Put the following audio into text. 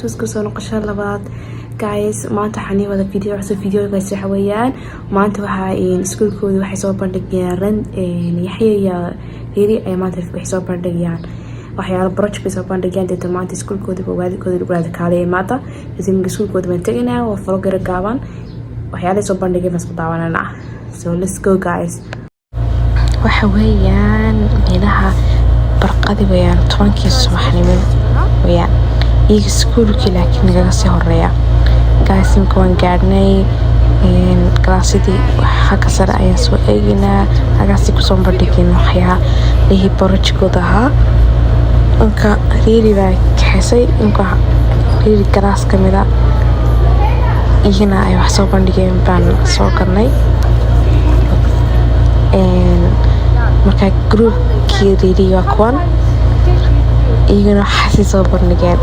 Wabarakaatu. Isku soo noqosho labaad, guys. Maanta waxaan ii wada video cusub. Videogaas waxa weeyaan, maanta waxaa iskuulkooda waxay soo bandhigayaan ran Yaxya iyo Riri ay maanta waxay soo bandhigayaan waxyaalo project bay soo bandhigayaan. Deeta maanta iskuulkooda ba waalidkooda lagu raada kaalay maanta. Deeta iskuulkooda baan tegaynaa. Waa vlog yaro gaaban, waxyaalahay soo bandhigay baan isku daawanana. So let's go, guys. Waxa weeyaan meelaha barqadi weeyaan, 10-kii subaxnimo weeyaan iyaga iskuulkii, laakiin nagaga sii horeeya. Guys, imika waan gaadhnay galaasyadii. Xagga sare ayaan soo eegaynaa, hagaasi kusoo bandhigeen waxyaalihii projectkooda ahaa. Inka Riiri baa kaxisay, inka Riiri galaas kamida iyagana ay wax soo bandhigeen baan soo galnay. Markaa groupkii Riiri waa kuwan, iyagana waxaasay soo bandhigeen.